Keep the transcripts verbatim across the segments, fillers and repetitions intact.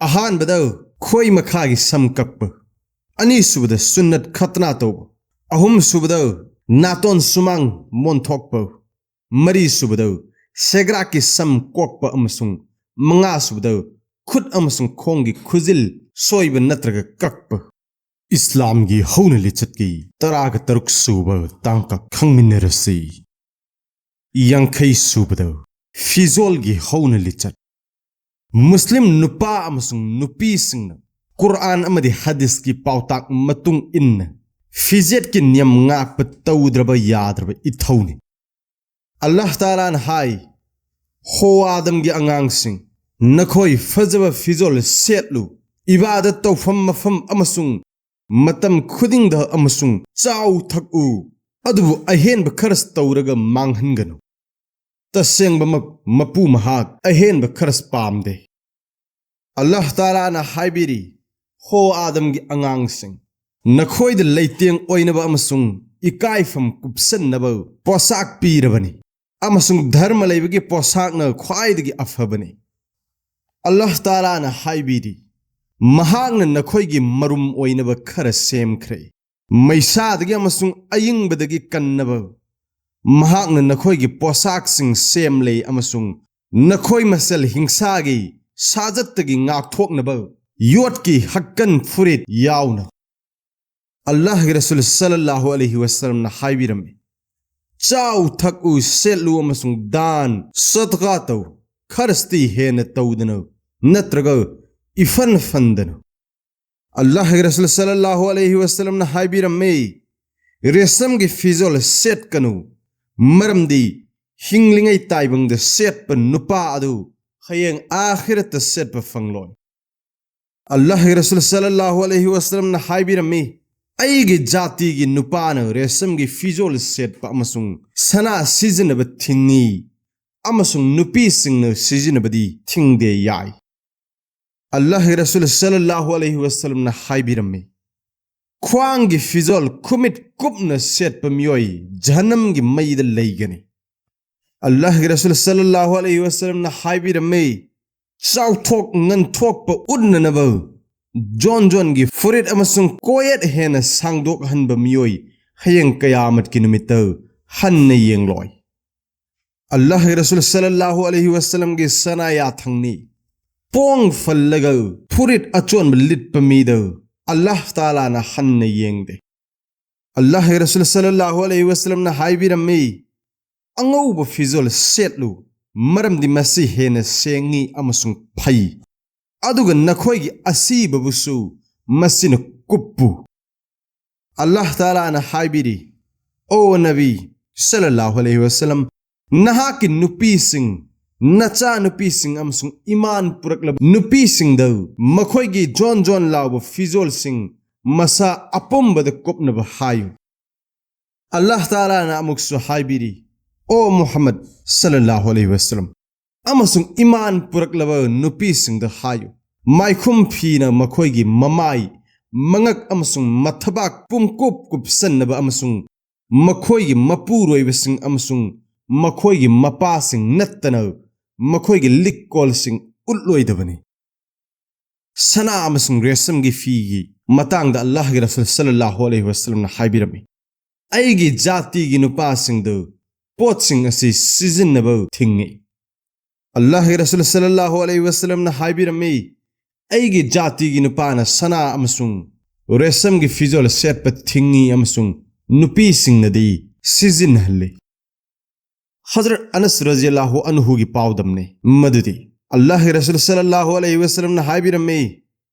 ꯑꯍꯥꯟꯕꯗ ꯈꯣꯏ ꯃꯈꯥꯒꯤ ꯁꯝ ꯀꯛꯄ, ꯑꯅꯤꯁꯨꯕꯗ ꯁꯨꯟꯅꯠ ꯈꯠꯅꯥ ꯇꯧꯕ, ꯑꯍꯨꯝꯁꯨꯕꯗ ꯅꯥꯇꯣꯟ ꯁꯨꯃꯥꯡ ꯃꯣꯟꯊꯣꯛꯄ, ꯃꯔꯤꯁꯨꯕꯗ ꯁꯦꯒ꯭ꯔꯥꯛꯀꯤ ꯁꯝ ꯀꯣꯛꯄ ꯑꯃꯁꯨꯡ ꯃꯉꯥꯁꯨꯕꯗ ꯈꯨꯠ ꯑꯃꯁꯨꯡ ꯈꯣꯡꯒꯤ ꯈꯨꯖꯤꯜ ꯁꯣꯏꯕ ꯅꯠꯇ꯭ꯔꯒ ꯀꯛꯄ꯫ ꯏꯁꯂꯥꯝꯒꯤ ꯍꯧꯅ ꯂꯤꯆꯠꯀꯤ ꯇꯔꯥꯒ ꯇꯔꯨꯛ ꯁꯨꯕ ꯇꯥꯡꯀꯛ ꯈꯪꯃꯤꯟꯅꯔꯁꯤ꯫ ꯌꯥꯡꯈꯩ ꯁꯨꯕꯗ ꯐꯤꯖꯣꯜꯒꯤ ꯍꯧꯅ ꯂꯤꯆꯠ꯫ ꯃꯨꯁꯂꯤꯝ ꯅꯨꯄꯥ ꯑꯃꯁꯨꯡ ꯅꯨꯄꯤꯁꯤꯡꯅ ꯀꯨꯔꯑꯥꯟ ꯑꯃꯗꯤ ꯍꯗꯤꯁꯀꯤ ꯄꯥꯎꯇꯥꯛ ꯃꯇꯨꯡ ꯏꯟꯅ ꯐꯤꯖꯦꯠꯀꯤ ꯅꯤꯌꯝ ꯉꯥꯛꯄ ꯇꯧꯗ꯭ꯔꯕ ꯌꯥꯗ꯭ꯔꯕ ꯏꯊꯧꯅꯤ꯫ ꯑꯜꯂꯥꯍ ꯇꯥꯂꯥꯅ ꯍꯥꯏ, "ꯍꯣ ꯑꯥꯗꯝꯒꯤ ꯑꯉꯥꯡꯁꯤꯡ, ꯅꯈꯣꯏ ꯐꯖꯕ ꯐꯤꯖꯣꯜ ꯁꯦꯠꯂꯨ, ꯏꯕꯥꯗꯠ ꯇꯧꯐꯝ ꯃꯐꯝ ꯑꯃꯁꯨꯡ ꯃꯇꯝ ꯈꯨꯗꯤꯡꯗ ꯑꯃꯁꯨꯡ ꯆꯥꯎ ꯊꯛꯎ, ꯑꯗꯨꯕꯨ ꯑꯍꯦꯟꯕ ꯈꯔꯁ ꯇꯧꯔꯒ ꯃꯥꯡꯍꯟꯒꯅꯨ꯫ ꯇꯁꯦꯡꯕꯃꯛ ꯃꯄꯨ ꯃꯍꯥꯛ ꯑꯍꯦꯟꯕ ꯈꯔꯁ ꯄꯥꯝꯗꯦ"꯫ ꯑꯜꯂꯥꯍ ꯇꯥꯂꯥꯅ ꯍꯥꯏꯕꯤꯔꯤ, "ꯍꯣ ꯑꯥꯗꯝꯒꯤ ꯑꯉꯥꯡꯁꯤꯡ, ꯅꯈꯣꯏꯗ ꯂꯩꯇꯦꯡ ꯑꯣꯏꯅꯕ ꯑꯃꯁꯨꯡ ꯏꯀꯥꯏꯐꯝ ꯀꯨꯞꯁꯟꯅꯕ ꯄꯣꯁꯥꯛ ꯄꯤꯔꯕꯅꯤ, ꯑꯃꯁꯨꯡ ꯙꯔꯃ ꯂꯩꯕꯒꯤ ꯄꯣꯁꯥꯛꯅ ꯈ꯭ꯋꯥꯏꯗꯒꯤ ꯑꯐꯕꯅꯤ"꯫ ꯑꯜꯂꯥꯍ ꯇꯥꯂꯥꯅ ꯍꯥꯏꯕꯤꯔꯤ, "ꯃꯍꯥꯛꯅ ꯅꯈꯣꯏꯒꯤ ꯃꯔꯨꯝ ꯑꯣꯏꯅꯕ ꯈꯔ ꯁꯦꯝꯈ꯭ꯔꯦ, ꯃꯩꯁꯥꯗꯒꯤ ꯑꯃꯁꯨꯡ ꯑꯏꯪꯕꯗꯒꯤ ꯀꯟꯅꯕ꯫ ꯃꯍꯥꯛꯅ ꯅꯈꯣꯏꯒꯤ ꯄꯣꯁꯥꯛꯁꯤꯡ ꯁꯦꯝꯂꯦ ꯑꯃꯁꯨꯡ ꯅꯈꯣꯏ ꯃꯁꯦꯜ ꯍꯤꯡꯁꯥꯒꯤ ꯁꯥꯖꯠꯇꯒꯤ ꯉꯥꯛꯊꯣꯛꯅꯕ ꯌꯣꯠꯀꯤ ꯍꯛꯀꯟ ꯐꯨꯔꯤꯠ ꯌꯥꯎꯅ"꯫ ꯑꯜꯂꯥꯍꯒꯤ ꯔꯁꯨꯜ ꯁꯜꯂꯜꯂꯥꯍꯨ ꯑꯂꯩꯍꯤ ꯋꯁꯜꯂꯝꯅ ꯍꯥꯏꯕꯤꯔꯝꯃꯤ, "ꯆꯥꯎ ꯊꯛꯎ, ꯁꯦꯠꯂꯨ ꯑꯃꯁꯨꯡ ꯗꯥꯟ ꯁꯗꯀꯥ ꯇꯧ, ꯈꯔꯁꯇꯤ ꯍꯦꯟꯅ ꯇꯧꯗꯅ ꯅꯠꯇ꯭ꯔꯒ ꯏꯐꯟ ꯐꯟꯗꯅ"꯫ ꯑꯜꯂꯥꯍꯒꯤ ꯔꯁꯨꯜ ꯁꯜꯂꯜꯂꯥꯍꯨ ꯑꯂꯩꯍꯤ ꯋꯁꯜꯂꯝꯅ ꯍꯥꯏꯕꯤꯔꯝꯃꯤ, "ꯔꯦꯁꯝꯒꯤ ꯐꯤꯖꯣꯜ ꯁꯦꯠꯀꯅꯨ, ꯃꯔꯝꯗꯤ ꯍꯤꯡꯂꯤꯉꯩ ꯇꯥꯏꯕꯪꯗ ꯁꯦꯠꯄ ꯅꯨꯄꯥ ꯑꯗꯨ ꯍꯌꯦꯡ ꯑꯥꯈꯤꯔꯠꯇ ꯁꯦꯠꯄ ꯐꯪꯂꯣꯏ"꯫ ꯑꯜꯂꯥꯍꯒꯤ ꯔꯁꯨꯜ ꯁꯜꯂꯜꯂꯥꯍꯨ ꯑꯂꯩꯍꯤ ꯋꯁꯜꯂꯝꯅ ꯍꯥꯏꯕꯤꯔꯝꯃꯤ, "ꯑꯩꯒꯤ ꯖꯥꯇꯤꯒꯤ ꯅꯨꯄꯥꯅ ꯔꯦꯁꯝꯒꯤ ꯐꯤꯖꯣꯜ ꯁꯦꯠꯄ ꯑꯃꯁꯨꯡ ꯁꯅꯥ ꯁꯤꯖꯤꯟꯅꯕ ꯊꯤꯡꯉꯤ, ꯑꯃꯁꯨꯡ ꯅꯨꯄꯤꯁꯤꯡꯅ ꯁꯤꯖꯤꯟꯅꯕꯗꯤ ꯊꯤꯡꯗꯦ ꯌꯥꯏ"꯫ ꯑꯜꯂꯥꯍꯒꯤ ꯔꯁꯨꯜ ꯁꯜꯂꯜꯂꯥꯍꯨ ꯑꯂꯩꯍꯤ ꯋꯁꯜꯂꯝꯅ ꯍꯥꯏꯕꯤꯔꯝꯃꯤ, "ꯈ꯭ꯋꯥꯡꯒꯤ ꯐꯤꯖꯣꯜ ꯈꯨꯃꯤꯠ ꯀꯨꯞꯅ ꯁꯦꯠꯄ ꯃꯤꯑꯣꯏ ꯖꯍꯟꯅꯝꯒꯤ ꯃꯩꯗ ꯂꯩꯒꯅꯤ"꯫ ꯑꯜꯂꯥꯍꯒꯤ ꯔꯁꯨꯜ ꯁꯜꯂꯜꯂꯥꯍꯨ ꯑꯂꯩꯍꯤ ꯋꯁꯜꯂꯝꯅ ꯍꯥꯏꯕꯤꯔꯝꯃꯤ, ꯆꯥꯎꯊꯣꯛ ꯉꯟꯊꯣꯛꯄ ꯎꯠꯅꯅꯕ ꯖꯣꯟ ꯖꯣꯟꯒꯤ ꯐꯨꯔꯤꯠ ꯑꯃꯁꯨꯡ ꯀꯣꯌꯦꯠ ꯍꯦꯟꯅ ꯁꯥꯡꯗꯣꯛꯍꯟꯕ ꯃꯤꯑꯣꯏ ꯍꯌꯦꯡ ꯀꯌꯥꯃꯠꯀꯤ ꯅꯨꯃꯤꯠꯇ ꯍꯟꯅ ꯌꯦꯡꯂꯣꯏ꯫ ꯑꯜꯂꯥꯍꯒꯤ ꯔꯁꯨꯜ ꯁꯜꯂꯜꯂꯥꯍꯨ ꯑꯂꯩꯍꯤ ꯋꯁꯜꯂꯝꯒꯤ ꯁꯅꯥ ꯌꯥꯊꯪꯅꯤ꯫ ꯄꯣꯡ ꯐꯜꯂꯒ ꯐꯨꯔꯤꯠ ꯑꯆꯣꯟꯕ ꯂꯤꯠꯄ ꯃꯤꯗ ꯑꯜꯂꯥꯍ ꯇꯥꯂꯥꯅ ꯍꯟꯅ ꯌꯦꯡꯗꯦ꯫ ꯑꯜꯂꯥꯍꯒꯤ ꯔꯁꯨꯜ ꯁꯜꯂꯜꯂꯥꯍꯨ ꯑꯂꯩꯍꯤ ꯋꯁꯜꯂꯝꯅ ꯍꯥꯏꯕꯤꯔꯝꯃꯤ, "ꯑꯉꯧꯕ ꯐꯤꯖꯣꯜ ꯁꯦꯠꯂꯨ, ꯃꯔꯝꯗꯤ ꯃꯁꯤ ꯍꯦꯟꯅ ꯁꯦꯡꯉꯤ ꯑꯃꯁꯨꯡ ꯐꯩ, ꯑꯗꯨꯒ ꯅꯈꯣꯏꯒꯤ ꯑꯁꯤꯕꯕꯨꯁꯨ ꯃꯁꯤꯅ ꯀꯨꯞꯄꯨ"꯫ ꯑꯜꯂꯥꯍ ꯇꯥꯂꯥꯅ ꯍꯥꯏꯕꯤꯔꯤ, "ꯑꯣ ꯅꯕꯤ ꯁꯜꯂꯜꯂꯥꯍꯨ ꯑꯂꯩꯍꯤ ꯋꯁꯜꯂꯝ, ꯅꯍꯥꯛꯀꯤ ꯅꯨꯄꯤꯁꯤꯡ, ꯅꯆꯥꯅꯨꯄꯤꯁꯤꯡ ꯑꯃꯁꯨꯡ ꯏꯃꯥꯟ ꯄꯨꯔꯛꯂꯕ ꯅꯨꯄꯤꯁꯤꯡꯗ ꯃꯈꯣꯏꯒꯤ ꯖꯣꯟ ꯖꯣꯟ ꯂꯥꯎꯕ ꯐꯤꯖꯣꯜꯁꯤꯡ ꯃꯁꯥ ꯑꯄꯨꯝꯕꯗ ꯀꯨꯞꯅꯕ ꯍꯥꯏꯌꯨ"꯫ ꯑꯜꯂꯥꯍ ꯇꯥꯂꯥꯅ ꯑꯃꯨꯛꯁꯨ ꯍꯥꯏꯕꯤꯔꯤ, "ꯑꯣ ꯃꯨꯍꯝꯃꯗ ꯁꯜꯂꯜꯂꯥꯍꯨ ꯑꯂꯩꯍꯤ ꯋꯁꯜꯂꯝ ꯑꯃꯁꯨꯡ ꯏꯃꯥꯟ ꯄꯨꯔꯛꯂꯕ ꯅꯨꯄꯤꯁꯤꯡꯗ ꯍꯥꯏꯌꯨ, ꯃꯥꯏꯈꯨꯝ ꯐꯤꯅ ꯃꯈꯣꯏꯒꯤ ꯃꯃꯥꯏ, ꯃꯉꯛ ꯑꯃꯁꯨꯡ ꯃꯊꯕꯥꯛ ꯄꯨꯝꯀꯨꯞ ꯀꯨꯞꯁꯟꯅꯕ ꯑꯃꯁꯨꯡ ꯃꯈꯣꯏꯒꯤ ꯃꯄꯨꯔꯣꯏꯕꯁꯤꯡ ꯑꯃꯁꯨꯡ ꯃꯈꯣꯏꯒꯤ ꯃꯄꯥꯁꯤꯡ ꯅꯠꯇꯅ ꯃꯈꯣꯏꯒꯤ ꯂꯤꯛꯀꯣꯜꯁꯤꯡ ꯎꯠꯂꯣꯏꯗꯕꯅꯤ"꯫ ꯁꯅꯥ ꯑꯃꯁꯨꯡ ꯔꯦꯁꯝꯒꯤ ꯐꯤꯒꯤ ꯃꯇꯥꯡꯗ ꯑꯜꯂꯥꯍꯒꯤ ꯔꯁꯨꯜ ꯁꯜꯂꯜꯂꯥꯍꯨ ꯑꯂꯩꯍꯤ ꯋꯁꯜꯂꯝꯅ ꯍꯥꯏꯕꯤꯔꯝꯃꯤ, "ꯑꯩꯒꯤ ꯖꯥꯇꯤꯒꯤ ꯅꯨꯄꯥꯁꯤꯡꯗ ꯄꯣꯠꯁꯤꯡ ꯑꯁꯤ ꯁꯤꯖꯤꯟꯅꯕ ꯊꯤꯡꯏ"꯫ ꯑꯜꯂꯥꯍꯒꯤ ꯔꯁꯨꯜ ꯁꯜꯂꯜꯂꯥꯍꯨ ꯑꯂꯩꯍꯤ ꯋꯁꯜꯂꯝꯅ ꯍꯥꯏꯕꯤꯔꯝꯃꯤ, "ꯑꯩꯒꯤ ꯖꯥꯇꯤꯒꯤ ꯅꯨꯄꯥꯅ ꯁꯅꯥ ꯑꯃꯁꯨꯡ ꯔꯦꯁꯝꯒꯤ ꯐꯤꯖꯣꯜ ꯁꯦꯠꯄ ꯊꯤꯡꯏ ꯑꯃꯁꯨꯡ ꯅꯨꯄꯤꯁꯤꯡꯅꯗꯤ ꯁꯤꯖꯤꯟꯅꯍꯜꯂꯤ"꯫ ꯍꯖꯔꯠ ꯑꯅꯁ ꯔꯖꯤꯌꯜꯂꯥꯍꯨ ꯑꯟꯍꯨꯒꯤ ꯄꯥꯎꯗꯝꯅꯤ ꯃꯗꯨꯗꯤ ꯑꯜꯂꯥꯍꯒꯤ ꯔꯁꯨꯜ ꯁꯜꯂꯜꯂꯥꯍꯨ ꯑꯂꯩꯍꯤ ꯋꯁꯜꯂꯝꯅ ꯍꯥꯏꯕꯤꯔꯝꯃꯤ,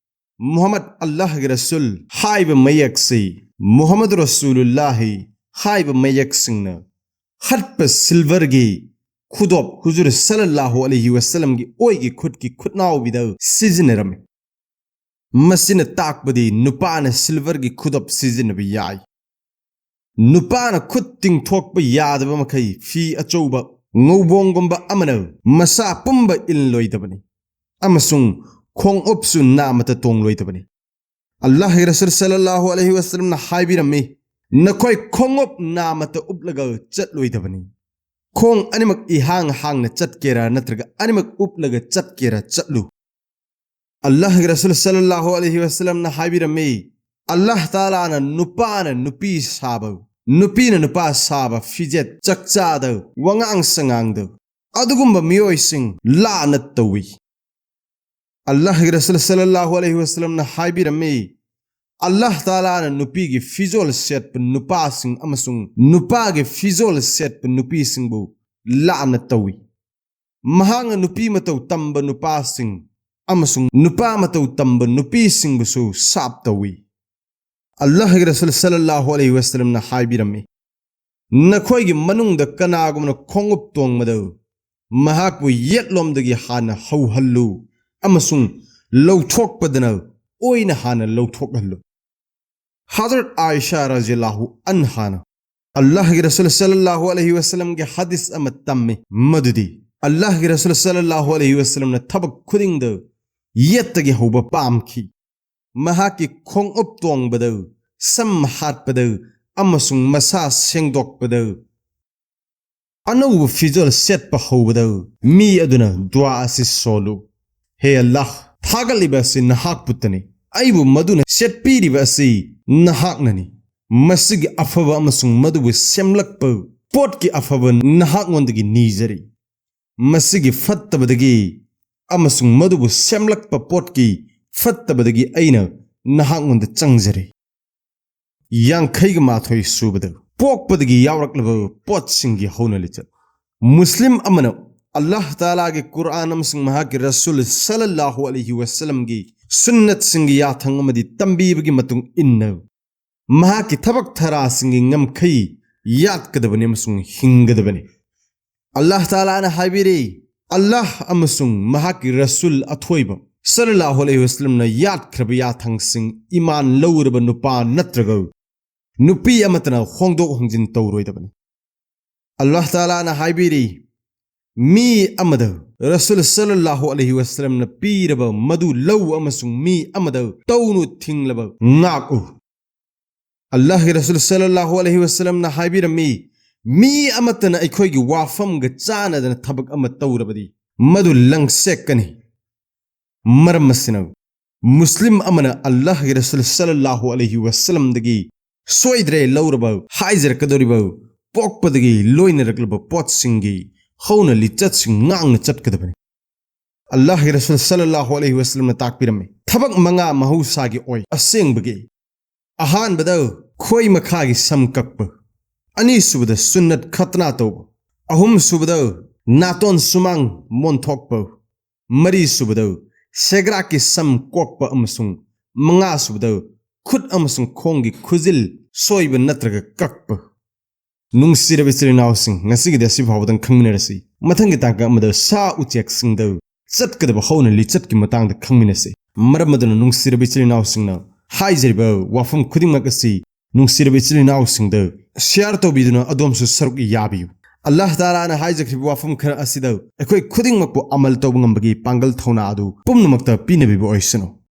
"ꯃꯨꯍꯝꯃꯗ ꯑꯜꯂꯥꯍꯒꯤ ꯔꯁꯨꯜ ꯍꯥꯏꯕ ꯃꯌꯦꯛꯁꯤ, ꯃꯨꯍꯝꯃꯗ ꯔꯁꯨꯂꯨꯜꯂꯥꯍꯤ ꯍꯥꯏꯕ ꯃꯌꯦꯛꯁꯤꯡꯅ ꯍꯠꯄ ꯁꯤꯜꯚꯔꯒꯤ ꯈꯨꯗꯣꯞ ꯍꯨꯖꯨꯔ ꯁꯜꯂꯜꯂꯥꯍꯨ ꯑꯂꯩꯍꯤ ꯋꯁꯜꯂꯝꯒꯤ ꯑꯣꯏꯒꯤ ꯈꯨꯠꯀꯤ ꯈꯨꯠꯅꯥꯎꯕꯤꯗ ꯁꯤꯖꯤꯟꯅꯔꯝꯃꯤ"꯫ ꯃꯁꯤꯅ ꯇꯥꯛꯄꯗꯤ ꯅꯨꯄꯥꯅ ꯁꯤꯜꯚꯔꯒꯤ ꯈꯨꯗꯣꯞ ꯁꯤꯖꯤꯟꯅꯕ ꯌꯥꯏ꯫ ꯅꯨꯄꯥꯅ ꯈꯨꯠ ꯇꯤꯡꯊꯣꯛꯄ ꯌꯥꯗꯕ ꯃꯈꯩ ꯐꯤ ꯑꯆꯧꯕ ꯉꯧꯕꯣꯡꯒꯨꯝꯕ ꯑꯃꯅ ꯃꯁꯥ ꯄꯨꯝꯕ ꯏꯜꯂꯣꯏꯗꯕꯅꯤ ꯑꯃꯁꯨꯡ ꯈꯣꯡꯎꯞꯁꯨ ꯅꯥꯃꯠꯇ ꯇꯣꯡꯂꯣꯏꯗꯕꯅꯤ꯫ ꯑꯜꯂꯥꯍꯒꯤ ꯔꯁꯨꯜ ꯁꯜꯂꯜꯂꯥꯍꯨ ꯑꯂꯩꯍꯤ ꯋꯁꯜꯂꯝꯅ ꯍꯥꯏꯕꯤꯔꯝꯃꯤ, "ꯅꯈꯣꯏ ꯈꯣꯡꯎꯞ ꯅꯥꯃꯠꯇ ꯎꯞꯂꯒ ꯆꯠꯂꯣꯏꯗꯕꯅꯤ"꯫ ꯈꯣꯡ ꯑꯅꯤꯃꯛ ꯏꯍꯥꯡ ꯍꯥꯡꯅ ꯆꯠꯀꯦꯔꯥ ꯅꯠꯇ꯭ꯔꯒ ꯑꯅꯤꯃꯛ ꯎꯞꯂꯒ ꯆꯠꯀꯦꯔꯥ ꯆꯠꯂꯨ꯫ ꯑꯜꯂꯥꯍꯒꯤ ꯔꯁꯨꯜ ꯁꯜꯂꯜꯂꯥꯍꯨ ꯑꯂꯩꯍꯤ ꯋꯁꯜꯂꯝꯅ ꯍꯥꯏꯕꯤꯔꯝꯃꯤ, ꯑꯜꯂꯥꯍ ꯇꯥꯂꯥꯅ ꯅꯨꯄꯥꯅ ꯅꯨꯄꯤ ꯁꯥꯕ, ꯅꯨꯄꯤꯅ ꯅꯨꯄꯥ ꯁꯥꯕ ꯐꯤꯖꯦꯠ ꯆꯥꯛꯆꯥꯗ, ꯋꯥꯉꯥꯡ ꯁꯉꯥꯡꯗ ꯑꯗꯨꯒꯨꯝꯕ ꯃꯤꯑꯣꯏꯁꯤꯡ ꯂꯥꯅꯠ ꯇꯧꯏ꯫ ꯑꯜꯂꯥꯍꯒꯤ ꯔꯁꯨꯜ ꯁꯜꯂꯜꯂꯥꯍꯨ ꯑꯂꯩꯍꯤ ꯋꯁꯜꯂꯝꯅ ꯍꯥꯏꯕꯤꯔꯝꯃꯤ, ꯑꯜꯂꯥꯍ ꯇꯥꯂꯥꯅ ꯅꯨꯄꯤꯒꯤ ꯐꯤꯖꯣꯜ ꯁꯦꯠꯄ ꯅꯨꯄꯥꯁꯤꯡ ꯑꯃꯁꯨꯡ ꯅꯨꯄꯥꯒꯤ ꯐꯤꯖꯣꯜ ꯁꯦꯠꯄ ꯅꯨꯄꯤꯁꯤꯡꯕꯨ ꯂꯥꯅꯠ ꯇꯧꯏ꯫ ꯃꯍꯥꯛꯅ ꯅꯨꯄꯤ ꯃꯇꯧ ꯇꯝꯕ ꯅꯨꯄꯥꯁꯤꯡ ꯑꯃꯁꯨꯡ ꯅꯨꯄꯥ ꯃꯇꯧ ꯇꯝꯕ ꯅꯨꯄꯤꯁꯤꯡꯕꯨꯁꯨ ꯁꯥꯞ ꯇꯧꯏ꯫ ꯑꯜꯂꯥꯍꯒꯤ ꯔꯁꯨꯜ ꯁꯜꯂꯜꯂꯥꯍꯨ ꯑꯂꯩꯍꯤ ꯋꯁꯜꯂꯝꯅ ꯍꯥꯏꯕꯤꯔꯝꯃꯤ, ꯅꯈꯣꯏꯒꯤ ꯃꯅꯨꯡꯗ ꯀꯅꯥꯒꯨꯝꯕꯅ ꯈꯣꯡꯎꯞ ꯇꯣꯡꯕꯗ ꯃꯍꯥꯛꯄꯨ ꯌꯦꯠꯂꯣꯝꯗꯒꯤ ꯍꯥꯟꯅ ꯍꯧꯍꯜꯂꯨ ꯑꯃꯁꯨꯡ ꯂꯧꯊꯣꯛꯄꯗꯅ ꯑꯣꯏꯅ ꯍꯥꯟꯅ ꯂꯧꯊꯣꯛꯍꯜꯂꯨ꯫ ꯍꯖꯔꯠ ꯑꯥꯏꯁꯥ ꯔꯖꯤꯌꯜꯂꯥꯍꯨ ꯑꯟꯍꯥꯅ ꯑꯜꯂꯥꯍꯒꯤ ꯔꯁꯨꯜ ꯁꯜꯂꯜꯂꯥꯍꯨ ꯑꯂꯩꯍꯤ ꯋꯁꯜꯂꯝꯒꯤ ꯍꯗꯤꯁ ꯑꯃ ꯇꯝꯃꯤ, ꯃꯗꯨꯗꯤ ꯑꯜꯂꯥꯍꯒꯤ ꯔꯁꯨꯜ ꯁꯜꯂꯜꯂꯥꯍꯨ ꯑꯂꯩꯍꯤ ꯋꯁꯜꯂꯝꯅ ꯊꯕꯛ ꯈꯨꯗꯤꯡꯗ ꯌꯦꯠꯇꯒꯤ ꯍꯧꯕ ꯄꯥꯝꯈꯤ꯫ ꯃꯍꯥꯛꯀꯤ ꯈꯣꯡꯎꯞ ꯇꯣꯡꯕꯗ, ꯁꯝ ꯍꯥꯠꯄꯗ ꯑꯃꯁꯨꯡ ꯃꯁꯥ ꯁꯦꯡꯗꯣꯛꯄꯗ, ꯑꯅꯧꯕ ꯐꯤꯖꯣꯜ ꯁꯦꯠꯄ ꯍꯧꯕꯗ ꯃꯤ ꯑꯗꯨꯅ ꯗꯨꯋꯥ ꯑꯁꯤ ꯁꯣꯜꯂꯨ, "ꯍꯦ ꯑꯜꯂꯥꯍ, ꯊꯥꯒꯠꯂꯤꯕ ꯑꯁꯤ ꯅꯍꯥꯛꯄꯨꯇꯅꯤ꯫ ꯑꯩꯕꯨ ꯃꯗꯨꯅ ꯁꯦꯠꯄꯤꯔꯤꯕ ꯑꯁꯤ ꯅꯍꯥꯛꯅꯅꯤ꯫ ꯃꯁꯤꯒꯤ ꯑꯐꯕ ꯑꯃꯁꯨꯡ ꯃꯗꯨꯕꯨ ꯁꯦꯝꯂꯛꯄ ꯄꯣꯠꯀꯤ ꯑꯐꯕ ꯅꯍꯥꯛꯉꯣꯟꯗꯒꯤ ꯅꯤꯖꯔꯤ꯫ ꯃꯁꯤꯒꯤ ꯐꯠꯇꯕꯗꯒꯤ ꯑꯃꯁꯨꯡ ꯃꯗꯨꯕꯨ ꯁꯦꯝꯂꯛꯄ ꯄꯣꯠꯀꯤ ꯐꯠꯇꯕꯗꯒꯤ ꯑꯩꯅ ꯅꯍꯥꯛꯉꯣꯟꯗ ꯆꯪꯖꯔꯤ"꯫ ꯌꯥꯡꯈꯩꯒ ꯃꯥꯊꯣꯏ ꯁꯨꯕꯗ ꯄꯣꯛꯄꯗꯒꯤ ꯌꯥꯎꯔꯛꯂꯕ ꯄꯣꯠꯁꯤꯡꯒꯤ ꯍꯧꯅ ꯂꯤꯆꯠ꯫ ꯃꯨꯁꯂꯤꯝ ꯑꯃꯅ ꯑꯜꯂꯥꯍ ꯇꯥꯂꯥꯒꯤ ꯀꯨꯔꯑꯥꯟ ꯑꯃꯁꯨꯡ ꯃꯍꯥꯛꯀꯤ ꯔꯁꯨꯜ ꯁꯜꯂꯜꯂꯥꯍꯨ ꯑꯂꯩꯍꯤ ꯋꯁꯜꯂꯝꯒꯤ ꯁꯨꯟꯅꯠꯁꯤꯡꯒꯤ ꯌꯥꯊꯪ ꯑꯃꯗꯤ ꯇꯝꯕꯤꯕꯒꯤ ꯃꯇꯨꯡ ꯏꯟꯅ ꯃꯍꯥꯛꯀꯤ ꯊꯕꯛ ꯊꯔꯥꯁꯤꯡꯒꯤ ꯉꯝꯈꯩ ꯌꯥꯠꯀꯗꯕꯅꯤ ꯑꯃꯁꯨꯡ ꯍꯤꯡꯒꯗꯕꯅꯤ꯫ ꯑꯜꯂꯥꯍ ꯇꯥꯂꯥꯅ ꯍꯥꯏꯕꯤꯔꯤ, ꯑꯜꯂꯥꯍ ꯑꯃꯁꯨꯡ ꯃꯍꯥꯛꯀꯤ ꯔꯁꯨꯜ ꯑꯊꯣꯏꯕ ꯁꯜꯂꯜꯂꯥꯍꯨ ꯑꯂꯩꯍꯤ ꯋꯁꯜꯂꯝꯅ ꯌꯥꯠꯈ꯭ꯔꯕ ꯌꯥꯊꯪꯁꯤꯡ ꯏꯃꯥꯟ ꯂꯧꯔꯕ ꯅꯨꯄꯥ ꯅꯠꯇ꯭ꯔꯒ ꯅꯨꯄꯤ ꯑꯃꯠꯇꯅ ꯍꯣꯡꯗꯣꯛ ꯍꯣꯡꯖꯤꯟ ꯇꯧꯔꯣꯏꯗꯕꯅꯤ꯫ ꯑꯜꯂꯥꯍ ꯇꯥꯂꯥꯅ ꯍꯥꯏꯕꯤꯔꯤ, ꯃꯤ ꯑꯃꯗ ꯔꯁꯨꯜ ꯁꯜꯂꯜꯂꯥꯍꯨ ꯑꯂꯩꯍꯤ ꯋꯁꯜꯂꯝꯅ ꯄꯤꯔꯕ ꯃꯗꯨ ꯂꯧ ꯑꯃꯁꯨꯡ ꯃꯤ ꯑꯃꯗ ꯇꯧꯅꯨ ꯊꯤꯡꯂꯕ ꯉꯥꯛꯎ꯫ ꯑꯜꯂꯥꯍꯒꯤ ꯔꯁꯨꯜ ꯁꯜꯂꯜꯂꯥꯍꯨ ꯑꯂꯩꯍꯤ ꯋꯁꯜꯂꯝꯅ ꯍꯥꯏꯕꯤꯔꯝꯃꯤ, ꯃꯤ ꯑꯃꯠꯇꯅ ꯑꯩꯈꯣꯏꯒꯤ ꯋꯥꯐꯝꯒ ꯆꯥꯟꯅꯗꯅ ꯊꯕꯛ ꯑꯃ ꯇꯧꯔꯕꯗꯤ ꯃꯗꯨ ꯂꯪꯁꯦꯛꯀꯅꯤ꯫ ꯃꯔꯝ ꯑꯁꯤꯅ, ꯃꯨꯁꯂꯤꯝ ꯑꯃꯅ ꯑꯜꯂꯥꯍꯒꯤ ꯔꯁꯨꯜ ꯁꯜꯂꯜꯂꯥꯍꯨ ꯑꯂꯩꯍꯤ ꯋꯁꯜꯂꯝꯗꯒꯤ ꯁꯣꯏꯗ꯭ꯔꯦ ꯂꯧꯔꯕ ꯍꯥꯏꯖꯔꯛꯀꯗꯧꯔꯤꯕ ꯄꯣꯛꯄꯗꯒꯤ ꯂꯣꯏꯅꯔꯛꯂꯕ ꯄꯣꯠꯁꯤꯡꯒꯤ ꯍꯧꯅ ꯂꯤꯆꯠꯁꯤꯡ ꯉꯥꯡꯅ ꯆꯠꯀꯗꯕꯅꯤ꯫ ꯑꯜꯂꯥꯍꯒꯤ ꯔꯁꯨꯜ ꯁꯜꯂꯜꯂꯥꯍꯨ ꯑꯂꯩꯍꯤ ꯋꯁꯜꯂꯝꯅ ꯇꯥꯛꯄꯤꯔꯝꯃꯤ, ꯊꯕꯛ ꯃꯉꯥ ꯃꯍꯧꯁꯥꯒꯤ ꯑꯣꯏ ꯑꯁꯦꯡꯕꯒꯤ꯫ ꯑꯍꯥꯟꯕꯗ ꯈꯣꯏ ꯃꯈꯥꯒꯤ ꯁꯝ ꯀꯛꯄ, ꯑꯅꯤꯁꯨꯕꯗ ꯁꯨꯟꯅꯠ ꯈꯠꯅꯥ ꯇꯧꯕ, ꯑꯍꯨꯝꯁꯨꯕꯗ ꯅꯥꯇꯣꯟ ꯁꯨꯃꯥꯡ ꯃꯣꯟꯊꯣꯛꯄ, ꯃꯔꯤꯁꯨꯕꯗ ꯁꯦꯒ꯭ꯔꯥꯛꯀꯤ ꯁꯝ ꯀꯣꯛꯄ ꯑꯃꯁꯨꯡ ꯃꯉꯥꯁꯨꯕꯗ ꯈꯨꯠ ꯑꯃꯁꯨꯡ ꯈꯣꯡꯒꯤ ꯈꯨꯖꯤꯜ ꯁꯣꯏꯕ ꯅꯠꯇ꯭ꯔꯒ ꯀꯛꯄ꯫ ꯅꯨꯡꯁꯤꯔꯕ ꯏꯆꯤꯜ ꯏꯅꯥꯎꯁꯤꯡ, ꯉꯁꯤꯒꯤꯗꯤ ꯑꯁꯤ ꯐꯥꯎꯕꯗꯪ ꯈꯪꯃꯤꯟꯅꯔꯁꯤ꯫ ꯃꯊꯪꯒꯤ ꯇꯥꯡꯀꯛ ꯑꯃꯗ ꯁꯥ ꯎꯆꯦꯛꯁꯤꯡꯗ ꯆꯠꯀꯗꯕ ꯍꯧꯅ ꯂꯤꯆꯠꯀꯤ ꯃꯇꯥꯡꯗ ꯈꯪꯃꯤꯟꯅꯁꯤ꯫ ꯃꯔꯝ ꯑꯗꯨꯅ ꯅꯨꯡꯁꯤꯔꯕ ꯏꯆꯤꯜ ꯏꯅꯥꯎꯁꯤꯡꯅ ꯍꯥꯏꯖꯔꯤꯕ ꯋꯥꯐꯝ ꯈꯨꯗꯤꯡꯃꯛ ꯑꯁꯤ ꯅꯨꯡꯁꯤꯔꯕ ꯏꯆꯤꯜ ꯏꯅꯥꯎꯁꯤꯡꯗ ꯁꯤꯌꯥꯔ ꯇꯧꯕꯤꯗꯨꯅ ꯑꯗꯣꯝꯁꯨ ꯁꯔꯨꯛ ꯌꯥꯕꯤꯌꯨ꯫ ꯑꯜꯂꯥꯍ ꯇꯥꯂꯥꯅ ꯍꯥꯏꯖꯈ꯭ꯔꯤꯕ ꯋꯥꯐꯝ ꯈꯔ ꯑꯁꯤꯗ ꯑꯩꯈꯣꯏ ꯈꯨꯗꯤꯡꯃꯛꯄꯨ ꯑꯃꯜ ꯇꯧꯕ ꯉꯝꯕꯒꯤ ꯄꯥꯡꯒꯜ ꯊꯧꯅꯥ ꯑꯗꯨ ꯄꯨꯝꯅꯃꯛꯇ ꯄꯤꯅꯕꯤꯕ ꯑꯣꯏꯁꯅꯨ꯫